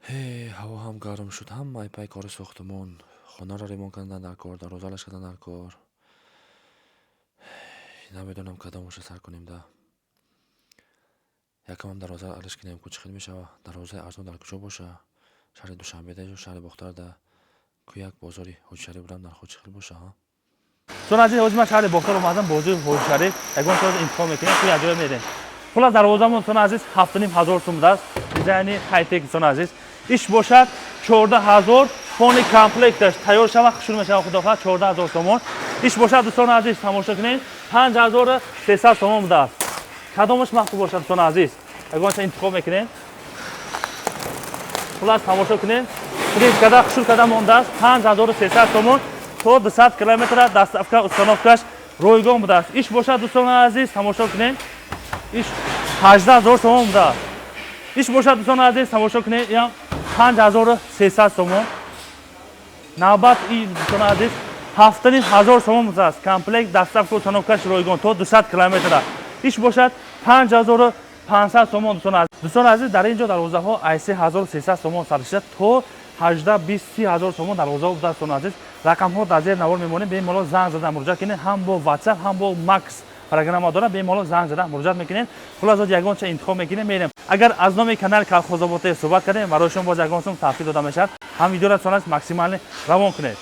Ҳе, ҳаво ҳам гарм шуд, ҳамаи пай кори сохтумон, хонаро ремонт кардан дар кор, дарвоза кардан дар кор. Намедонам, кадомаша сар кунем да. Якамам дарвозаро алиш кунем ку, чӣ хел мешава? Дарвозаи арзон дар куҷо боша? Шаҳри Душанбеда ё шаҳри Бохтарда? Ку як бозори Ҳоҷишариф бурам, нархҳо чӣ хел боша, ҳа? Дӯстони азиз, ҳозир ман шаҳри Бохтар омадам, бозори Ҳоҷишариф. Ягон чиз интихоб мекунем, ку якҷоя мерем. Хулас, дарвозамон, дӯстони азиз, 7500 сум будааст, дизайни хайтек. Дӯстони азиз, иш бошад 14 000, полный комплекташ тайёр шава, хушрӯ мешава, худо хоҳад, 14 000 сомон. Иш бошад, дӯстони азиз, тамошо кунед, 5300 сомон будааст. Кадомаш мақбул бошад, дӯстони азиз, ягон чиз интихоб мекунем. Хулас, тамошо кунед, принт карда, хушрӯ карда мондааст, 5300 сомон, то 200 километра доставка, установкаш ройгон будааст. Иш бошад, дӯстони азиз, тамошо кунед, иш 18 000 сомон будааст. Иш бошад, дӯстони азиз, тамошо кунед, иам 5300 сомон. Навбат и, дӯстони азиз, 7500 сомон будааст, комплект, доставка, установкаш ройгон, то 200 километра. Иш бошад 5500 сомон. Дӯстони азиз, дар ин ҷо дарвозаҳо ай 3300 сомон сар шуда то 18, 20, 30 ҳазор сомон дарвозаҳо будааст. Дӯстони азиз, рақамҳо дар зери навор мемонем, бемалол занг зада муроҷиат кунед. Ҳам бо WhatsApp, ҳам бо Макс программа дорад, бемалол занг зада муроҷиат мекунед. Хулас, ягон ча интихоб мекунем, мерем. Агар аз номи канали Калхозоботе суҳбат кардем, барои шумо боз ягон сум тахфиф дода мешавад. Ҳам видеоро сонас максимально равон кунед.